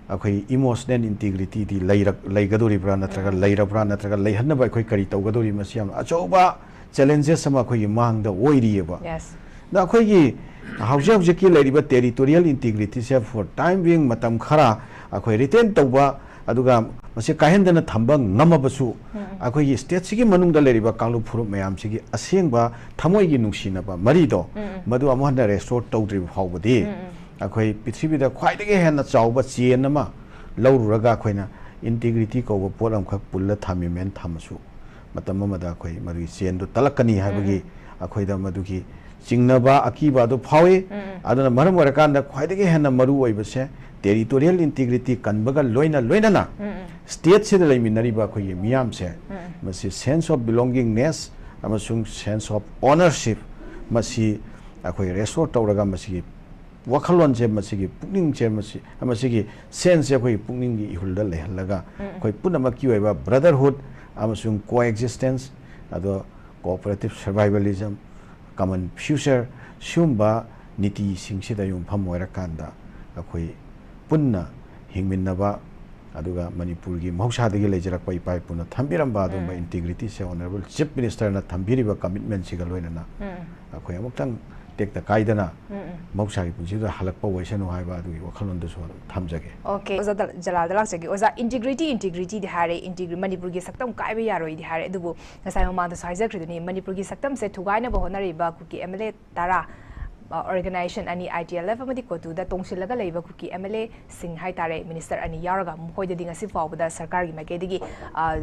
ꯑꯩꯈꯣꯏ ꯏꯃꯣꯁꯅꯦꯜ ꯏꯟꯇꯤꯒ꯭ꯔꯤꯇꯤꯗꯤ ꯂꯩꯔꯛ-, ꯂꯩꯒꯗꯣꯔꯤꯕ꯭ꯔꯥ ꯅꯠꯇ꯭ꯔꯒ ꯎꯝ꯫ ꯂꯩꯔꯕ꯭ꯔꯥ? ꯅꯠꯇ꯭ꯔꯒ ꯂꯩꯍꯟꯅꯕ ꯑꯩꯈꯣꯏ ꯀꯔꯤ ꯇꯧꯒꯗꯧꯔꯤ? ꯃꯁꯤ ꯌꯥꯝꯅ ꯑꯆꯧꯕ ꯆꯦꯂꯦꯟꯖꯦꯁ ꯑꯃ ꯑꯩꯈꯣꯏꯒꯤ ꯃꯥꯡꯗ ꯑꯣꯏꯔꯤꯑꯕ꯫ Yes꯫ ꯑꯗ ꯑꯩꯈꯣꯏꯒꯤ ꯍꯧꯖꯤꯛ ꯍꯧꯖꯤꯛꯀꯤ ꯂꯩꯔꯤꯕ ꯇꯦꯔꯤꯇꯣꯔꯤꯌꯦꯜ ꯏꯟꯇꯤꯒ꯭ꯔꯤꯇꯤꯁꯦ for time being ꯃꯇꯝ ꯈꯔ ꯑꯩꯈꯣꯏ ꯔꯤꯇꯦꯟ ꯇꯧꯕ, ꯑꯗꯨꯒ ꯃꯁꯤ ꯀꯥꯏꯍꯟꯗꯅ ꯊꯝꯕ ꯉꯝꯃꯕꯁꯨ, ꯎꯝ, ꯎꯝ꯫ ꯑꯩꯈꯣꯏꯒꯤ ꯁ꯭ꯇꯦꯠꯁꯤꯒꯤ ꯃꯅꯨꯡꯗ ꯂꯩꯔꯤꯕ ꯀꯥꯡꯂꯨꯞ ꯐꯨꯔꯨꯞ ꯃꯌꯥꯝꯁꯤꯒꯤ ꯑꯁꯦꯡꯕ ꯊꯃꯣꯏꯒꯤ ꯅꯨꯡꯁꯤꯅꯕ ꯃꯔꯤꯗꯣ, ꯎꯝ, ꯎꯝ꯫ ꯃꯗꯨ ꯑꯃꯨꯛ ꯍꯟꯅ ꯔꯦꯁꯇꯣꯔ ꯇꯧꯗ꯭ꯔꯤꯕ ꯐꯥꯎꯕꯗꯤ, ꯎꯝ, ꯎꯝ꯫ ꯑꯩꯈꯣꯏ ꯄ꯭ꯔꯤꯊꯤꯕꯤꯗ ꯈ꯭ꯋꯥꯏꯗꯒꯤ ꯍꯦꯟꯅ ꯆꯥꯎꯕ ꯆꯦꯟ ꯑꯃ ꯂꯧꯔꯨꯔꯒ ꯑꯩꯈꯣꯏꯅ ꯏꯟꯇꯤꯒ꯭ꯔꯤꯇꯤ ꯀꯧꯕ ꯄꯣꯠ ꯑꯃꯈꯛ ꯄꯨꯜꯂ ꯊꯝꯃꯤꯃꯦꯅ ꯊꯝꯃꯁꯨ, ꯃꯇꯝ ꯑꯃꯗ ꯑꯩꯈꯣꯏ ꯃꯗꯨꯒꯤ ꯆꯦꯟꯗꯨ ꯇꯠꯂꯛꯀꯅꯤ ꯍꯥꯏꯕꯒꯤ ꯎꯝ, ꯎꯝ꯫ ꯑꯩꯈꯣꯏꯗ ꯃꯗꯨꯒꯤ ꯆꯤꯡꯅꯕ, ꯑꯀꯤꯕ ꯑꯗꯨ ꯐꯥꯎꯏ꯫ ꯎꯝ, ꯎꯝ꯫ ꯑꯗꯨꯅ ꯃꯔꯝ ꯑꯣꯏꯔꯀꯥꯟꯗ ꯈ꯭ꯋꯥꯏꯗꯒꯤ ꯍꯦꯟꯅ ꯃꯔꯨ ꯑꯣꯏꯕꯁꯦ ꯇꯦꯔꯤꯇꯣꯔꯤꯌꯦꯜ ꯏꯟꯇꯤꯒ꯭ꯔꯤꯇꯤ ꯀꯟꯕꯒ ꯂꯣꯏꯅ ꯂꯣꯏꯅꯅ ꯎꯝ, ꯎꯝ꯫ ꯁ꯭ꯇꯦꯠꯁꯤꯗ ꯂꯩꯃꯤꯟꯅꯔꯤꯕ ꯑꯩꯈꯣꯏꯒꯤ ꯃꯤꯌꯥꯝꯁꯦ ꯎꯝ, ꯎꯝ꯫ ꯃꯁꯤ ꯁꯦꯟꯁ ꯑꯣꯐ ꯕꯤꯂꯣꯡꯒꯤꯡꯅꯦꯁ ꯑꯃꯁꯨꯡ ꯁꯦꯟꯁ ꯑꯣꯐ ꯑꯣꯅꯔꯁꯤꯞ ꯃꯁꯤ ꯑꯩꯈꯣꯏ ꯔꯦꯁꯇꯣꯔ ꯇꯧꯔꯒ ꯃꯁꯤꯒꯤ ꯋꯥꯈꯜꯂꯣꯟꯁꯦ, ꯃꯁꯤꯒꯤ ꯄꯨꯛꯅꯤꯡꯁꯦ, ꯃꯁꯤ, ꯃꯁꯤꯒꯤ ꯁꯦꯟꯁꯁꯦ ꯑꯩꯈꯣꯏꯒꯤ ꯄꯨꯛꯅꯤꯡꯒꯤ ꯏꯍꯨꯜꯗ ꯂꯩꯍꯜꯂꯒ ꯎꯝ, ꯎꯝ꯫ ꯑꯩꯈꯣꯏ ꯄꯨꯝꯅꯃꯛꯀꯤ ꯑꯣꯏꯕ ꯕ꯭ꯔꯗꯔꯍꯨꯗ ꯑꯃꯁꯨꯡ ꯀꯣꯑꯦꯛꯖꯤꯁꯇꯦꯟꯁ, ꯑꯗꯣ ꯀꯣꯑꯣꯄꯔꯦꯇꯤꯚ ꯁꯔꯚꯥꯏꯚꯦꯂꯤꯖꯝ, ꯀꯃꯟ ꯐ꯭ꯌꯨꯆꯔ, ꯁꯤꯒꯨꯝꯕ ꯅꯤꯇꯤꯁꯤꯡꯁꯤꯗ ꯌꯨꯝꯐꯝ ꯑꯣꯏꯔꯀꯥꯟꯗ ꯑꯩꯈꯣꯏ ꯄꯨꯟꯅ ꯍꯤꯡꯃꯤꯟꯅꯕ, ꯑꯗꯨꯒ ꯃꯅꯤꯄꯨꯔꯒꯤ ꯃꯍꯧꯁꯥꯗꯒꯤ ꯂꯩꯖꯔꯛꯄ ꯏꯄꯥ ꯏꯄꯨꯅ ꯊꯝꯕꯤꯔꯝꯕ ꯑꯗꯨꯒꯨꯝꯕ ꯎꯝ꯫ ꯏꯟꯇꯤꯒ꯭ꯔꯤꯇꯤꯁꯦ ꯑꯣꯅꯔꯦꯕꯜ ꯆꯤꯐ ꯃꯤꯅꯤꯁꯇꯔꯅ ꯊꯝꯕꯤꯔꯤꯕ ꯀꯃꯤꯠꯃꯦꯟꯁꯤꯒ ꯂꯣꯏꯅꯅ ꯎꯝ꯫ ꯑꯩꯈꯣꯏ ꯑꯃꯨꯛꯇꯪ ꯇꯦꯛꯇ ꯀꯥꯏꯗꯅ ꯎꯝ, ꯎꯝ꯫ ꯃꯍꯧꯁꯥꯒꯤ ꯄꯨꯟꯁꯤꯗ ꯍꯜꯂꯛꯄ ꯑꯣꯏꯁꯅꯨ ꯍꯥꯏꯕ ꯑꯗꯨꯒꯤ ꯋꯥꯈꯜꯂꯣꯟꯗꯨꯁꯨ ꯑꯗꯨꯝ ꯊꯝꯖꯒꯦ꯫ ꯑꯣꯀꯦ, ꯑꯣꯖꯥ ꯗ-, ꯖꯂꯥꯜꯗ ꯂꯥꯛꯆꯒꯦ꯫ ꯑꯣꯖꯥ, ꯏꯟꯇꯤꯒ꯭ꯔꯤꯇꯤ, ꯏꯟꯇꯤꯒ꯭ꯔꯤꯇꯤꯗꯤ ꯍꯥꯏꯔꯦ, ꯏꯟꯇꯤꯒ꯭ꯔꯤ-, ꯃꯅꯤꯄꯨꯔꯒꯤ ꯁꯛꯇꯝ ꯀꯥꯏꯕ ꯌꯥꯔꯣꯏꯗꯤ ꯍꯥꯏꯔꯦ, ꯑꯗꯨꯕꯨ ꯉꯁꯥꯏ ꯃꯃꯥꯡꯗꯁꯨ ꯍꯥꯏꯖꯈ꯭ꯔꯤꯗꯨꯅꯤ, ꯃꯅꯤꯄꯨꯔꯒꯤ ꯁꯛꯇꯝꯁꯦ ꯊꯨꯒꯥꯏꯅꯕ ꯍꯣꯠꯅꯔꯤꯕ ꯀꯨꯀꯤ ꯑꯦꯝ ꯑꯦꯜ ꯑꯦ ꯇꯔꯥ ꯑ, organization ꯑꯅꯤ, ITLF ꯑꯃꯗꯤ COTU ꯗ ꯇꯣꯡꯁꯤꯜꯂꯒ ꯂꯩꯕ ꯀꯨꯀꯤ MLA ꯁꯤꯡ ꯍꯥꯏꯇꯥꯔꯦ, minister ꯑꯅꯤ ꯌꯥꯎꯔꯒ, ꯃꯈꯣꯏꯗꯗꯤ ꯉꯁꯤ ꯐꯥꯎꯕꯗ ꯁꯔꯀꯥꯔꯒꯤ ꯃꯥꯏꯀꯩꯗꯒꯤ, ꯑ,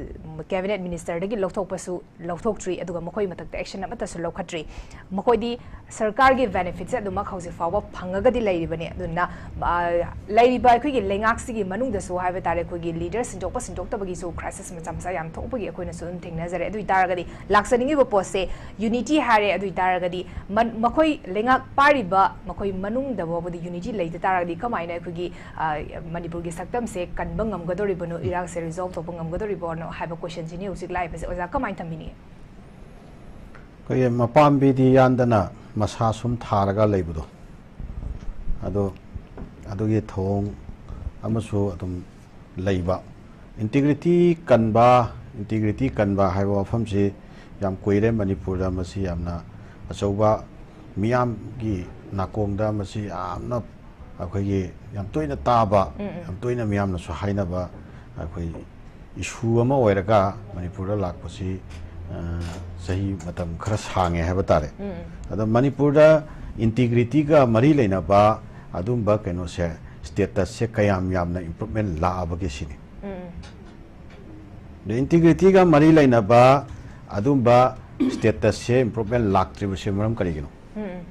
cabinet minister ꯗꯒꯤ ꯂꯧꯊꯣꯛꯄꯁꯨ ꯂꯧꯊꯣꯛꯇ꯭ꯔꯤ, ꯑꯗꯨꯒ ꯃꯈꯣꯏ ꯃꯊꯛꯇ action ꯑꯃꯠꯇꯁꯨ ꯂꯧꯈꯠꯇ꯭ꯔꯤ꯫ ꯃꯈꯣꯏꯗꯤ ꯁꯔꯀꯥꯔꯒꯤ benefit ꯁꯦ ꯑꯗꯨꯃꯛ ꯍꯧꯖꯤꯛ ꯐꯥꯎꯕ ꯐꯪꯉꯒꯗꯤ ꯂꯩꯔꯤꯕꯅꯤ꯫ ꯑꯗꯨꯅ, ꯑ, ꯂꯩꯔꯤꯕ ꯑꯩꯈꯣꯏꯒꯤ ꯂꯩꯉꯥꯛꯁꯤꯒꯤ ꯃꯅꯨꯡꯗꯁꯨ ꯍꯥꯏꯕ ꯇꯥꯔꯦ, ꯑꯩꯈꯣꯏꯒꯤ leader ꯁꯤꯟꯗꯣꯛꯄ ꯁꯤꯟꯗꯣꯛꯇꯕꯒꯤꯁꯨ crisis ꯃꯆꯥ ꯃꯆꯥ ꯌꯥꯝ ꯊꯣꯛꯄꯒꯤ ꯑꯩꯈꯣꯏꯅꯁꯨ ꯑꯗꯨꯝ ꯊꯦꯡꯅꯖꯔꯦ꯫ ꯑꯗꯨ ꯑꯣꯏꯇꯥꯔꯒꯗꯤ ꯂꯥꯛꯆꯅꯤꯡꯉꯤꯕ ꯄꯣꯠꯁꯦ unity ꯍꯥꯏꯔꯦ꯫ ꯑꯗꯨ ꯑꯣꯏꯇꯥꯔꯒꯗꯤ ꯃꯟ-, ꯃꯈꯣꯏ ꯂꯩꯉꯥꯛ ꯄꯥꯏꯔꯤꯕ ꯃꯈꯣꯏ ꯃꯅꯨꯡꯗ ꯐꯥꯎꯕꯗ unity ꯂꯩꯇ ꯇꯥꯔꯒꯗꯤ ꯀꯃꯥꯏꯅ ꯑꯩꯈꯣꯏꯒꯤ, ꯑ, ꯃꯅꯤꯄꯨꯔꯒꯤ ꯁꯛꯇꯝꯁꯦ ꯀꯟꯕ ꯉꯝꯒꯗꯧꯔꯤꯕꯅꯣ, ꯏꯔꯥꯡꯁꯦ resolve ꯇꯧꯕ ꯉꯝꯒꯗꯧꯔꯤꯕꯅꯣ ꯍꯥꯏꯕ question ꯁꯤꯅꯤ ꯍꯧꯖꯤꯛ ꯂꯥꯛꯏꯕꯁꯦ꯫ ꯑꯣꯖꯥ, ꯀꯃꯥꯏꯅ ꯊꯝꯕꯤꯅꯤꯡꯉꯤ? ꯑꯩꯈꯣꯏꯒꯤ ꯃꯄꯥꯝꯕꯤꯗꯤ ꯌꯥꯟꯗꯅ ꯃꯁꯥ ꯁꯨꯝ ꯊꯥꯔꯒ ꯂꯩꯕꯗꯣ, ꯑꯗꯣ ꯑꯗꯨꯒꯤ ꯊꯧꯑꯣꯡ ꯑꯃꯁꯨ ꯑꯗꯨꯝ ꯂꯩꯕ꯫ Integrity ꯀꯟꯕ, integrity ꯀꯟꯕ ꯍꯥꯏꯕ ꯋꯥꯐꯝꯁꯤ ꯌꯥꯝ ꯀꯨꯏꯔꯦ ꯃꯅꯤꯄꯨꯔꯗ꯫ ꯃꯁꯤ ꯌꯥꯝꯅ ꯑꯆꯧꯕ ꯃꯤꯌꯥꯝꯒꯤ ꯅꯥꯀꯣꯡꯗ ꯃꯁꯤ ꯌꯥꯝꯅ ꯑꯩꯈꯣꯏꯒꯤ ꯌꯥꯝ ꯇꯣꯏꯅ ꯇꯥꯕ, ꯎꯝ, ꯎꯝ꯫ ꯌꯥꯝ ꯇꯣꯏꯅ ꯃꯤꯌꯥꯝꯅꯁꯨ ꯍꯥꯏꯅꯕ ꯑꯩꯈꯣꯏ issue ꯑꯃ ꯑꯣꯏꯔꯒ ꯃꯅꯤꯄꯨꯔꯗ ꯂꯥꯛꯄꯁꯤ, ꯑ, ꯆꯍꯤ ꯃꯇꯝ ꯈꯔ ꯁꯥꯡꯉꯦ ꯍꯥꯏꯕ ꯇꯥꯔꯦ꯫ ꯎꯝ, ꯎꯝ꯫ ꯑꯗꯣ ꯃꯅꯤꯄꯨꯔꯗ integrity ꯒ ꯃꯔꯤ ꯂꯩꯅꯕ ꯑꯗꯨꯝꯕ ꯀꯩꯅꯣꯁꯦ, status ꯁꯦ ꯀꯌꯥꯝ ꯌꯥꯝꯅ improvement ꯂꯥꯛꯑꯕꯒꯦ ꯁꯤꯅꯤ꯫ ꯎꯝ, ꯎꯝ꯫ ꯑꯗꯣ integrity ꯒ ꯃꯔꯤ ꯂꯩꯅꯕ ꯑꯗꯨꯝꯕ status ꯁꯦ improvement ꯂꯥꯛꯇ꯭ꯔꯤꯕꯁꯦ ꯃꯔꯝ ꯀꯔꯤꯒꯤꯅꯣ? ꯎꯝ, ꯎꯝ꯫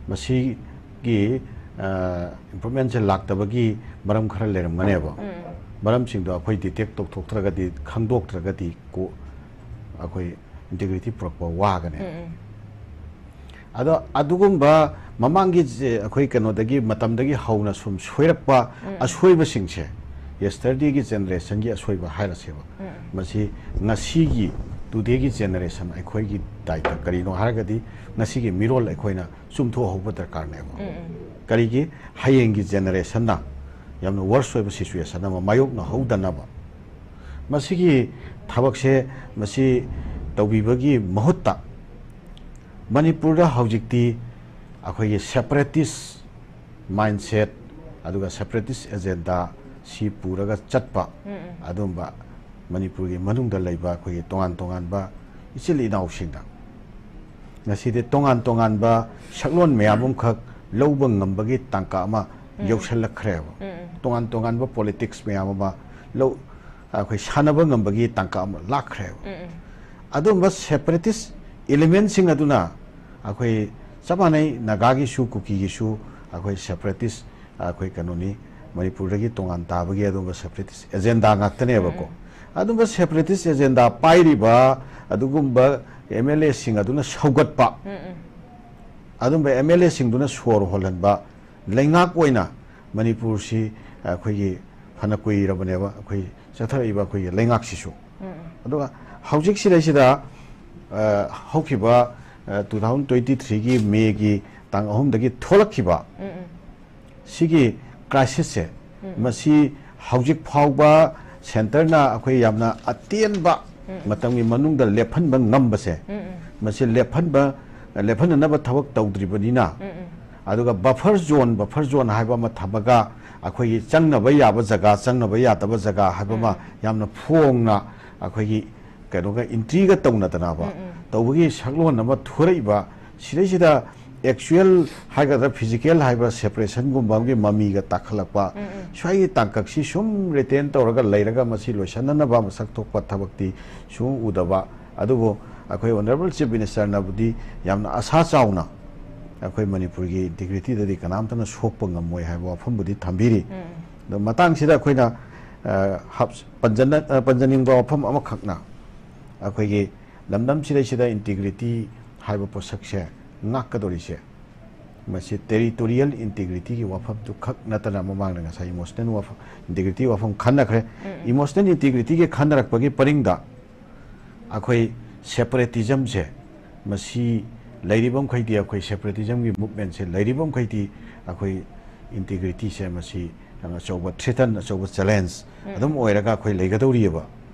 ꯃꯁꯤꯒꯤ, ꯑ, improvement ꯁꯦ ꯂꯥꯛꯇꯕꯒꯤ ꯃꯔꯝ ꯈꯔ ꯂꯩꯔꯝꯒꯅꯦꯕ꯫ ꯎꯝ, ꯎꯝ꯫ ꯃꯔꯝꯁꯤꯡꯗꯣ ꯑꯩꯈꯣꯏ detect ꯇꯧꯊꯣꯛꯇ꯭ꯔꯒꯗꯤ, ꯈꯪꯗꯣꯛꯇ꯭ꯔꯒꯗꯤ ꯀꯣ-, ꯑꯩꯈꯣꯏ integrity ꯄꯨꯔꯛꯄ ꯋꯥꯒꯅꯦꯕ꯫ ꯎꯝ, ꯎꯝ꯫ ꯑꯗꯣ ꯑꯗꯨꯒꯨꯝꯕ ꯃꯃꯥꯡꯒꯤ ꯖꯦ-, ꯑꯩꯈꯣꯏ ꯀꯩꯅꯣꯗꯒꯤ, ꯃꯇꯝꯗꯒꯤ ꯍꯧꯅ ꯁꯨꯝ ꯁꯣꯏꯔꯛꯄ ꯎꯝ, ꯎꯝ꯫ ꯑꯁꯣꯏꯕꯁꯤꯡꯁꯦ, yesterday ꯒꯤ generation ꯒꯤ ꯑꯁꯣꯏꯕ ꯍꯥꯏꯔꯁꯦꯕ, ꯎꯝ, ꯎꯝ꯫ ꯃꯁꯤ ꯉꯁꯤꯒꯤ, today ꯒꯤ generation ꯑꯩꯈꯣꯏꯒꯤ ꯗꯥꯏꯇ ꯀꯔꯤꯅꯣ ꯍꯥꯏꯔꯒꯗꯤ, ꯉꯁꯤꯒꯤ ꯃꯤꯔꯣꯜ ꯑꯩꯈꯣꯏꯅ ꯆꯨꯝꯊꯣꯛꯍꯧꯕ ꯗꯔꯀꯥꯔꯅꯦꯕ꯫ ꯎꯝ, ꯎꯝ꯫ ꯀꯔꯤꯒꯤ? ꯍꯌꯦꯡꯒꯤ generation ꯅ ꯌꯥꯝꯅ worse ꯑꯣꯏꯕ situation ꯑꯃ ꯃꯥꯌꯣꯛꯅꯍꯧꯗꯅꯕ꯫ ꯃꯁꯤꯒꯤ ꯊꯕꯛꯁꯦ, ꯃꯁꯤ ꯇꯧꯕꯤꯕꯒꯤ ꯃꯍꯨꯠꯇ, ꯃꯅꯤꯄꯨꯔꯗ ꯍꯧꯖꯤꯛꯇꯤ ꯑꯩꯈꯣꯏꯒꯤ separatist mindset, ꯑꯗꯨꯒ separatist agenda ꯁꯤ ꯄꯨꯔꯒ ꯆꯠꯄ, ꯎꯝ, ꯎꯝ꯫ ꯑꯗꯨꯝꯕ ꯃꯅꯤꯄꯨꯔꯒꯤ ꯃꯅꯨꯡꯗ ꯂꯩꯕ ꯑꯩꯈꯣꯏꯒꯤ ꯇꯣꯉꯥꯟ ꯇꯣꯉꯥꯟꯕ ꯏꯆꯤꯜ ꯏꯅꯥꯎꯁꯤꯡꯗ ꯉꯁꯤꯗꯤ ꯇꯣꯉꯥꯟ ꯇꯣꯉꯥꯟꯕ ꯁꯛꯂꯣꯟ ꯃꯌꯥꯝ ꯑꯃꯈꯛ ꯂꯧꯕ ꯉꯝꯕꯒꯤ ꯇꯥꯡꯀꯛ ꯑꯃ ꯌꯧꯁꯜꯂꯛꯈ꯭ꯔꯦꯕ꯫ ꯇꯣꯉꯥꯟ ꯇꯣꯉꯥꯟꯕ ꯄꯣꯂꯤꯇꯤꯛꯁ ꯃꯌꯥꯝ ꯑꯃ ꯂꯧ, ꯑꯩꯈꯣꯏ ꯁꯥꯟꯅꯕ ꯉꯝꯕꯒꯤ ꯇꯥꯡꯀꯛ ꯑꯃ ꯂꯥꯛꯈ꯭ꯔꯦꯕ꯫ ꯑꯗꯨꯝꯕ ꯁꯦꯄꯔꯦꯇꯤꯁ ꯏꯂꯤꯃꯦꯟꯁꯤꯡ ꯑꯗꯨꯅ ꯑꯩꯈꯣꯏ ꯆꯞ ꯃꯥꯟꯅꯩ, ꯅꯥꯒꯥꯒꯤꯁꯨ ꯀꯨꯀꯤꯒꯤꯁꯨ ꯑꯩꯈꯣꯏ ꯁꯦꯄꯔꯦꯇꯤꯁ, ꯑꯩꯈꯣꯏ ꯀꯩꯅꯣꯅꯤ, ꯃꯅꯤꯄꯨꯔꯗꯒꯤ ꯇꯣꯉꯥꯟ ꯇꯥꯕꯒꯤ ꯑꯗꯨꯝꯕ ꯁꯦꯄꯔꯦꯇꯤꯁ ꯑꯦꯖꯦꯟꯗꯥ ꯉꯥꯛꯇꯅꯦꯕꯀꯣ꯫ ꯑꯗꯨꯝꯕ ꯁꯦꯄꯔꯦꯇꯤꯁ ꯑꯦꯖꯦꯟꯗꯥ ꯄꯥꯏꯔꯤꯕ ꯑꯗꯨꯒꯨꯝꯕ ꯑꯦꯝ ꯑꯦꯜ ꯑꯦꯁꯤꯡ ꯑꯗꯨꯅ ꯁꯧꯒꯠꯄ, ꯑꯗꯨꯝꯕ ꯑꯦꯝ ꯑꯦꯜ ꯑꯦꯁꯤꯡꯗꯨꯅ ꯁꯣꯔ ꯍꯣꯜꯍꯟꯕ ꯂꯩꯉꯥꯛ ꯑꯣꯏꯅ ꯃꯅꯤꯄꯨꯔꯁꯤ ꯑꯩꯈꯣꯏꯒꯤ ꯐꯅ ꯀꯨꯏꯔꯕꯅꯦꯕ ꯑꯩꯈꯣꯏ ꯆꯠꯊꯔꯛꯏꯕ ꯑꯩꯈꯣꯏꯒꯤ ꯂꯩꯉꯥꯛꯁꯤꯁꯨ꯫ ꯑꯗꯨꯒ ꯍꯧꯖꯤꯛꯁꯤꯗꯩꯁꯤꯗ, ꯑ, ꯍꯧꯈꯤꯕ, ꯑ, two thousand twenty three ꯒꯤ ꯃꯦꯒꯤ ꯇꯥꯡ ꯑꯍꯨꯝꯗꯒꯤ ꯊꯣꯛꯂꯛꯈꯤꯕ ꯁꯤꯒꯤ ꯀ꯭ꯔꯥꯏꯁꯤꯁꯁꯦ, ꯃꯁꯤ ꯍꯧꯖꯤꯛ ꯐꯥꯎꯕ ꯁꯦꯟꯇꯔꯅ ꯑꯩꯈꯣꯏ ꯌꯥꯝꯅ ꯑꯇꯦꯟꯕ ꯃꯇꯝꯒꯤ ꯃꯅꯨꯡꯗ ꯂꯦꯞꯍꯟꯕ ꯉꯝꯕꯁꯦ, ꯃꯁꯤ ꯂꯦꯞꯍꯟꯕ, ꯂꯦꯞꯍꯟꯅꯅꯕ ꯊꯕꯛ ꯇꯧꯗ꯭ꯔꯤꯕꯅꯤꯅ, ꯑꯗꯨꯒ ꯕꯐꯔ ꯖꯣꯟ, ꯕꯐꯔ ꯖꯣꯟ ꯍꯥꯏꯕ ꯑꯃ ꯊꯝꯃꯒ ꯑꯩꯈꯣꯏꯒꯤ ꯆꯪꯅꯕ ꯌꯥꯕ ꯖꯒꯥ, ꯆꯪꯅꯕ ꯌꯥꯗꯕ ꯖꯒꯥ ꯍꯥꯏꯕ ꯑꯃ ꯌꯥꯝꯅ ꯐꯣꯡꯅ ꯑꯩꯈꯣꯏꯒꯤ ꯀꯩꯅꯣꯒ ꯏꯟꯇ꯭ꯔꯤꯒ ꯇꯧꯅꯗꯅꯕ ꯇꯧꯕꯒꯤ ꯁꯛꯂꯣꯟ ꯑꯃ ꯊꯣꯔꯛꯏꯕ ꯁꯤꯗꯩꯁꯤꯗ ꯑꯦꯛꯆꯨꯋꯦꯜ ꯍꯥꯏꯒꯗ꯭ꯔꯥ, ꯐꯤꯖꯤꯀꯦꯜ ꯍꯥꯏꯕ ꯁꯦꯄꯔꯦꯁꯟꯒꯨꯝꯕ ꯑꯃꯒꯤ ꯃꯃꯤꯒ ꯇꯥꯈꯠꯂꯛꯄ, ꯁ꯭ꯋꯥꯏꯒꯤ ꯇꯥꯡꯀꯛꯁꯤ ꯁꯨꯝ ꯔꯤꯇꯦꯟ ꯇꯧꯔꯒ ꯂꯩꯔꯒ ꯃꯁꯤ ꯂꯣꯏꯁꯤꯟꯅꯅꯕ ꯃꯁꯛ ꯊꯣꯛꯄ ꯊꯕꯛꯇꯤ ꯁꯨꯝ ꯎꯗꯕ꯫ ꯑꯗꯨꯕꯨ ꯑꯩꯈꯣꯏ ꯑꯣꯅꯔꯦꯕꯜ ꯆꯤꯐ ꯃꯤꯅꯤꯁꯇꯔꯅꯕꯨꯗꯤ ꯌꯥꯝꯅ ꯑꯁꯥ ꯆꯥꯎꯅ ꯑꯩꯈꯣꯏ ꯃꯅꯤꯄꯨꯔꯒꯤ ꯏꯟꯇꯤꯒ꯭ꯔꯤꯇꯤꯗꯗꯤ ꯀꯅꯥꯝꯇꯅ ꯁꯣꯛꯄ ꯉꯝꯃꯣꯏ ꯍꯥꯏꯕ ꯋꯥꯐꯝꯕꯨꯗꯤ ꯊꯝꯕꯤꯔꯤ꯫ ꯑꯗꯣ ꯃꯇꯥꯡꯁꯤꯗ ꯑꯩꯈꯣꯏꯅ, ꯑ, ꯍꯥꯞ-, ꯄꯟꯖꯟꯅ-, ꯑ, ꯄꯟꯖꯅꯤꯡꯕ ꯋꯥꯐꯝ ꯑꯃꯈꯛꯅ, ꯑꯩꯈꯣꯏꯒꯤ ꯂꯝꯗꯝꯁꯤꯗꯩꯁꯤꯗ ꯏꯟꯇꯤꯒ꯭ꯔꯤꯇꯤ ꯍꯥꯏꯕ ꯄꯣꯠꯁꯛꯁꯦ ꯉꯥꯛꯀꯗꯧꯔꯤꯁꯦ, ꯃꯁꯤ ꯇꯦꯔꯤꯇꯣꯔꯤꯌꯦꯜ ꯏꯟꯇꯤꯒ꯭ꯔꯤꯇꯤꯒꯤ ꯋꯥꯐꯝꯗꯨ ꯈꯛ ꯅꯠꯇꯅ, ꯃꯃꯥꯡꯗ ꯉꯁꯥꯏ ꯏꯃꯣꯁꯅꯦꯜ ꯋꯥꯐꯝ, ꯏꯟꯇꯤꯒ꯭ꯔꯤꯇꯤ ꯋꯥꯐꯝ ꯈꯟꯅꯈ꯭ꯔꯦ꯫ ꯏꯃꯣꯁꯅꯦꯜ ꯏꯟꯇꯤꯒ꯭ꯔꯤꯇꯤꯒꯤ ꯈꯟꯅꯔꯛꯄꯒꯤ ꯄꯔꯤꯡꯗ ꯑꯩꯈꯣꯏ ꯁꯦꯄꯔꯦꯇꯤꯖꯝꯁꯦ, ꯃꯁꯤ ꯂꯩꯔꯤꯕ ꯃꯈꯩꯗꯤ, ꯑꯩꯈꯣꯏ ꯁꯦꯄꯔꯦꯇꯤꯖꯝꯒꯤ ꯃꯨꯞꯃꯦꯟꯁꯦ ꯂꯩꯔꯤꯕ ꯃꯈꯩꯗꯤ, ꯑꯩꯈꯣꯏ ꯏꯟꯇꯤꯒ꯭ꯔꯤꯇꯤꯁꯦ ꯃꯁꯤ ꯌꯥꯝꯅ ꯑꯆꯧꯕ ꯊ꯭ꯔꯦꯇꯟ, ꯑꯆꯧꯕ ꯆꯦꯂꯦꯟꯖ ꯑꯗꯨꯝ ꯑꯣꯏꯔꯒ ꯑꯩꯈꯣꯏ ꯂꯩꯒꯗꯧꯔꯤꯑꯕ꯫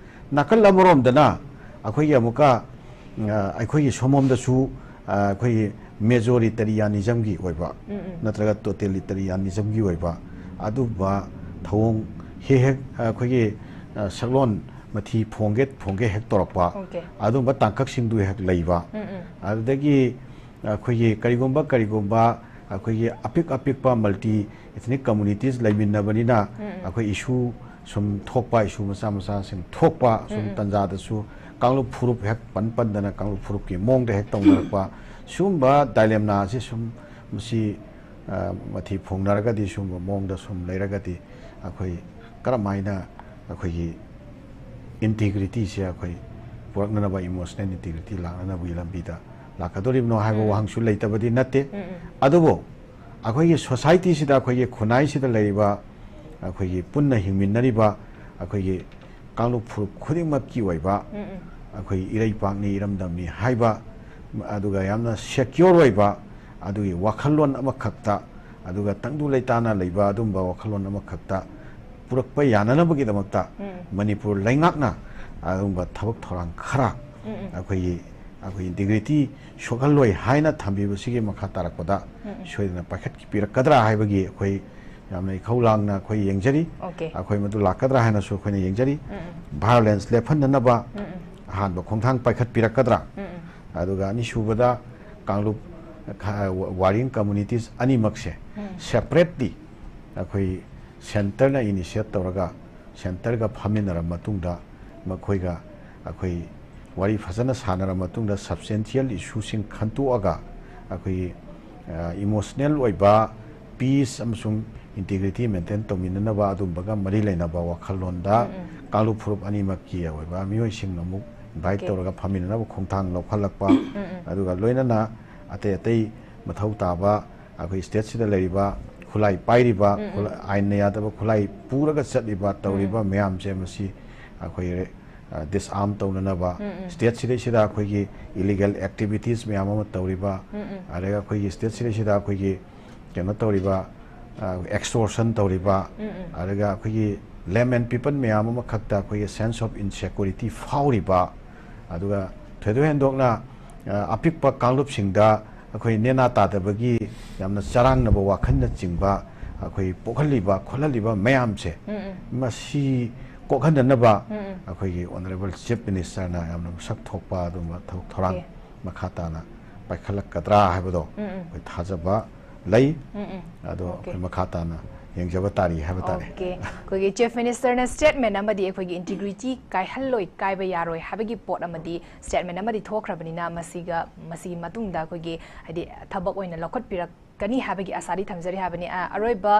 ꯅꯥꯀꯜ ꯑꯃꯔꯣꯝꯗꯅ ꯑꯩꯈꯣꯏꯒꯤ ꯑꯃꯨꯛꯀ, ꯑ, ꯑꯩꯈꯣꯏꯒꯤ ꯁꯣꯝꯂꯣꯝꯗꯁꯨ, ꯑ, ꯑꯩꯈꯣꯏꯒꯤ ꯃꯦꯖꯣꯔꯤꯇꯔꯤꯌꯥꯅꯤꯖꯝꯒꯤ ꯑꯣꯏꯕ ꯅꯠꯇ꯭ꯔꯒ ꯇꯣꯇꯦꯂꯤꯇꯔꯤꯌꯥꯅꯤꯖꯝꯒꯤ ꯑꯣꯏꯕ ꯑꯗꯨꯝꯕ ꯊꯧꯑꯣꯡ ꯍꯦꯛ ꯍꯦꯛ, ꯑ, ꯑꯩꯈꯣꯏꯒꯤ, ꯑ, ꯁꯛꯂꯣꯟ ꯃꯊꯤ ꯐꯣꯡꯒꯦ ꯐꯣꯡꯒꯦ ꯍꯦꯛ ꯇꯧꯔꯛꯄ, Okay. ꯑꯗꯨꯝꯕ ꯇꯥꯡꯀꯛꯁꯤꯡꯗꯨ ꯍꯦꯛ ꯂꯩꯕ꯫ ꯎꯝ, ꯎꯝ. ꯑꯗꯨꯗꯒꯤ ꯑꯩꯈꯣꯏꯒꯤ ꯀꯔꯤꯒꯨꯝꯕ ꯀꯔꯤꯒꯨꯝꯕ ꯑꯩꯈꯣꯏꯒꯤ ꯑꯄꯤꯛ ꯑꯄꯤꯛꯄ multi ethnic communities ꯂꯩꯃꯤꯟꯅꯕꯅꯤꯅ, ꯎꯝ, ꯎꯝ. ꯑꯩꯈꯣꯏ issue ꯁꯨꯝ ꯊꯣꯛꯄ, issue ꯃꯆꯥ ꯃꯆꯥꯁꯤꯡ ꯊꯣꯛꯄ ꯁꯨꯝ ꯎꯝ, ꯎꯝ. ꯇꯥꯟꯖꯥꯗꯁꯨ ꯀꯥꯡꯂꯨꯞ ꯐꯨꯔꯨꯞ ꯍꯦꯛ ꯄꯟ ꯄꯟꯗꯅ ꯀꯥꯡꯂꯨꯞ ꯐꯨꯔꯨꯞꯀꯤ ꯃꯑꯣꯡꯗ ꯍꯦꯛ ꯇꯧꯅꯔꯛꯄ, ꯁꯤꯒꯨꯝꯕ dilemma ꯑꯁꯤ ꯁꯨꯝ ꯃꯁꯤ, ꯑ, ꯃꯊꯤ ꯐꯣꯡꯅꯔꯒꯗꯤ, ꯁꯤꯒꯨꯝꯕ ꯃꯑꯣꯡꯗ ꯁꯨꯝ ꯂꯩꯔꯒꯗꯤ, ꯑꯩꯈꯣꯏ ꯀꯔꯝ ꯍꯥꯏꯅ ꯑꯩꯈꯣꯏꯒꯤ integrity ꯁꯦ ꯑꯩꯈꯣꯏ ꯄꯨꯔꯛꯅꯅꯕ, emotional integrity ꯂꯥꯛꯅꯅꯕꯒꯤ ꯂꯝꯕꯤꯗ ꯂꯥꯛꯀꯗꯧꯔꯤꯕꯅꯣ ꯍꯥꯏꯕ ꯎꯝ. ꯋꯥꯍꯪꯁꯨ ꯂꯩꯇꯕꯗꯤ ꯅꯠꯇꯦ꯫ ꯎꯝ, ꯎꯝ. ꯑꯗꯨꯕꯨ ꯑꯩꯈꯣꯏꯒꯤ society ꯁꯤꯗ, ꯑꯩꯈꯣꯏꯒꯤ ꯈꯨꯟꯅꯥꯏꯁꯤꯗ ꯂꯩꯔꯤꯕ, ꯑꯩꯈꯣꯏꯒꯤ ꯄꯨꯟꯅ ꯍꯤꯡꯃꯤꯟꯅꯔꯤꯕ ꯑꯩꯈꯣꯏꯒꯤ ꯀꯥꯡꯂꯨꯞ ꯐꯨꯔꯨꯞ ꯈꯨꯗꯤꯡꯃꯛꯀꯤ ꯑꯣꯏꯕ, ꯎꯝ, ꯎꯝ. ꯑꯩꯈꯣꯏ ꯏꯔꯩꯄꯥꯛꯅꯤ, ꯏꯔꯝꯗꯝꯅꯤ ꯍꯥꯏꯕ, ꯑꯗꯨꯒ ꯌꯥꯝꯅ secure ꯑꯣꯏꯕ, ꯑꯗꯨꯒꯤ ꯋꯥꯈꯜꯂꯣꯟ ꯑꯃꯈꯛꯇ, ꯑꯗꯨꯒ ꯇꯪꯗꯨ ꯂꯩꯇꯥꯅ ꯂꯩꯕ ꯑꯗꯨꯝꯕ ꯋꯥꯈꯜꯂꯣꯟ ꯑꯃꯈꯛꯇ ꯄꯨꯔꯛꯄ ꯌꯥꯅꯅꯕꯒꯤꯗꯃꯛꯇ, ꯎꯝ. ꯃꯅꯤꯄꯨꯔ ꯂꯩꯉꯥꯛꯅ ꯑꯗꯨꯒꯨꯝꯕ ꯊꯕꯛ ꯊꯧꯔꯥꯡ ꯈꯔ ꯎꯝ, ꯎꯝ. ꯑꯩꯈꯣꯏꯒꯤ, ꯑꯩꯈꯣꯏꯒꯤ integrity ꯁꯣꯛꯍꯜꯂꯣꯏ ꯍꯥꯏꯅ ꯊꯝꯕꯤꯕꯁꯤꯒꯤ ꯃꯈꯥ ꯇꯥꯔꯛꯄꯗ ꯎꯝ, ꯎꯝ. ꯁꯣꯏꯗꯅ ꯄꯥꯏꯈꯠꯄꯤꯔꯛꯀꯗ꯭ꯔꯥ ꯍꯥꯏꯕꯒꯤ ꯑꯩꯈꯣꯏ ꯌꯥꯝꯅ ꯏꯈꯧ ꯂꯥꯡꯅ ꯑꯩꯈꯣꯏ ꯌꯦꯡꯖꯔꯤ꯫ Okay. ꯑꯩꯈꯣꯏ ꯃꯗꯨ ꯂꯥꯛꯀꯗ꯭ꯔꯥ ꯍꯥꯏꯅꯁꯨ ꯑꯩꯈꯣꯏꯅ ꯌꯦꯡꯖꯔꯤ꯫ ꯎꯝ, ꯎꯝ. Violence ꯂꯦꯞꯍꯟꯅꯅꯕ ꯎꯝ, ꯎꯝ. ꯑꯍꯥꯟꯕ ꯈꯣꯡꯊꯥꯡ ꯄꯥꯏꯈꯠꯄꯤꯔꯛꯀꯗ꯭ꯔꯥ? ꯎꯝ, ꯎꯝ. ꯑꯗꯨꯒ ꯑꯅꯤꯁꯨꯕꯗ ꯀꯥꯡꯂꯨꯞ ꯈ-, warring communities ꯑꯅꯤꯃꯛꯁꯦ ꯎꯝ. separately ꯑꯩꯈꯣꯏ centre ꯅ initiate ꯇꯧꯔꯒ centre ꯒ ꯐꯝꯃꯤꯟꯅꯔꯕ ꯃꯇꯨꯡꯗ, ꯃꯈꯣꯏꯒ ꯑꯩꯈꯣꯏ ꯋꯥꯔꯤ ꯐꯖꯅ ꯁꯥꯟꯅꯔꯕ ꯃꯇꯨꯡꯗ substantial issue ꯁꯤꯡ ꯈꯟꯇꯣꯛꯑꯒ ꯑꯩꯈꯣꯏꯒꯤ, ꯑ, emotional ꯑꯣꯏꯕ peace ꯑꯃꯁꯨꯡ integrity maintain ꯇꯧꯃꯤꯟꯅꯅꯕ ꯑꯗꯨꯝꯕꯒ ꯃꯔꯤ ꯂꯩꯅꯕ ꯋꯥꯈꯜꯂꯣꯟꯗ ꯎꯝ, ꯎꯝ. ꯀꯥꯡꯂꯨꯞ ꯐꯨꯔꯨꯞ ꯑꯅꯤꯃꯛꯀꯤ ꯑꯣꯏꯕ ꯃꯤꯑꯣꯏꯁꯤꯡ ꯑꯃꯨꯛ invite Okay. ꯇꯧꯔꯒ ꯐꯝꯃꯤꯟꯅꯅꯕ ꯈꯣꯡꯊꯥꯡ ꯂꯧꯈꯠꯂꯛꯄ, ꯎꯝ, ꯎꯝ. ꯑꯗꯨꯒ ꯂꯣꯏꯅꯅ ꯑꯇꯩ ꯑꯇꯩ ꯃꯊꯧ ꯇꯥꯕ ꯑꯩꯈꯣꯏ state ꯁꯤꯗ ꯂꯩꯔꯤꯕ ꯈꯨꯠꯂꯥꯏ ꯄꯥꯏꯔꯤꯕ, ꯎꯝ, ꯎꯝ. ꯈꯨꯠꯂꯥꯏ-, ꯑꯥꯏꯟꯅ ꯌꯥꯗꯕ ꯈꯨꯠꯂꯥꯏ ꯄꯨꯔꯒ ꯆꯠꯂꯤꯕ, ꯇꯧꯔꯤꯕ ꯎꯝ. ꯃꯌꯥꯝꯁꯦ ꯃꯁꯤ ꯑꯩꯈꯣꯏ, ꯑ, disarm ꯇꯧꯅꯅꯕ, ꯎꯝ, ꯎꯝ. state ꯁꯤꯗꯩꯁꯤꯗ ꯑꯩꯈꯣꯏꯒꯤ illegal activities ꯃꯌꯥꯝ ꯑꯃ ꯇꯧꯔꯤꯕ, ꯎꯝ, ꯎꯝ. ꯑꯗꯒꯤ ꯑꯩꯈꯣꯏꯒꯤ state ꯁꯤꯗꯩꯁꯤꯗ ꯑꯩꯈꯣꯏꯒꯤ ꯀꯩꯅꯣ ꯇꯧꯔꯤꯕ, ꯑ, extortion ꯇꯧꯔꯤꯕ, ꯎꯝ, ꯎꯝ. ꯑꯗꯨꯒ ꯑꯩꯈꯣꯏꯒꯤ lamb and people ꯃꯌꯥꯝ ꯑꯃꯈꯛꯇ ꯑꯩꯈꯣꯏꯒꯤ sense of insecurity ꯐꯥꯎꯔꯤꯕ, ꯑꯗꯨꯒ ꯊꯣꯏꯗꯣꯛ ꯍꯦꯟꯗꯣꯛꯅ, ꯑ, ꯑꯄꯤꯛꯄ ꯀꯥꯡꯂꯨꯞꯁꯤꯡꯗ ꯑꯩꯈꯣꯏ ꯅꯦꯅꯥ ꯇꯥꯗꯕꯒꯤ ꯌꯥꯝꯅ ꯆꯔꯥꯡꯅꯕ ꯋꯥꯈꯜꯅꯆꯤꯡꯕ ꯑꯩꯈꯣꯏ ꯄꯣꯛꯍꯜꯂꯤꯕ ꯈꯣꯠꯍꯜꯂꯤꯕ ꯃꯌꯥꯝꯁꯦ, ꯎꯝ, ꯎꯝ. ꯃꯁꯤ ꯀꯣꯛꯍꯟꯅꯅꯕ ꯑꯩꯈꯣꯏꯒꯤ ꯑꯣꯅꯔꯦꯕꯜ ꯆꯤꯐ ꯃꯤꯅꯤꯁꯇꯔꯅ ꯌꯥꯝꯅ ꯃꯁꯛ ꯊꯣꯛꯄ ꯑꯗꯨꯒꯨꯝꯕ ꯊꯕꯛ ꯊꯧꯔꯥꯡ ꯃꯈꯥ ꯇꯥꯅ ꯄꯥꯏꯈꯠꯂꯛꯀꯗ꯭ꯔꯥ ꯍꯥꯏꯕꯗꯣ ꯑꯩꯈꯣꯏ ꯊꯥꯖꯕ ꯂꯩ꯫ ꯑꯗꯣ ꯑꯩꯈꯣꯏ ꯃꯈꯥ ꯇꯥꯅ ꯌꯦꯡꯖꯕ ꯇꯥꯔꯤ ꯍꯥꯏꯕ ꯇꯥꯔꯦ꯫ ꯑꯣꯀꯦ, ꯑꯩꯈꯣꯏꯒꯤ ꯆꯤꯐ ꯃꯤꯅꯤꯁꯇꯔꯅ ꯁ꯭ꯇꯦꯠꯃꯦꯟ ꯑꯃꯗꯤ ꯑꯩꯈꯣꯏꯒꯤ ꯏꯟꯇꯤꯒ꯭ꯔꯤꯇꯤ ꯀꯥꯏꯍꯜꯂꯣꯏ, ꯀꯥꯏꯕ ꯌꯥꯔꯣꯏ ꯍꯥꯏꯕꯒꯤ ꯄꯣꯠ ꯑꯃꯗꯤ ꯁ꯭ꯇꯦꯠꯃꯦꯟ ꯑꯃꯗꯤ ꯊꯣꯛꯈ꯭ꯔꯕꯅꯤꯅ, ꯃꯁꯤꯒ ꯃꯁꯤꯒꯤ ꯃꯇꯨꯡꯗ ꯑꯩꯈꯣꯏꯒꯤ ꯍꯥꯏꯗꯤ ꯊꯕꯛ ꯑꯣꯏꯅ ꯂꯧꯈꯠꯄꯤꯔꯛꯀꯅꯤ ꯍꯥꯏꯕꯒꯤ ꯑꯁꯥꯗꯤ ꯊꯝꯖꯔꯤ ꯍꯥꯏꯕꯅꯤ꯫ ꯑ, ꯑꯔꯣꯏꯕ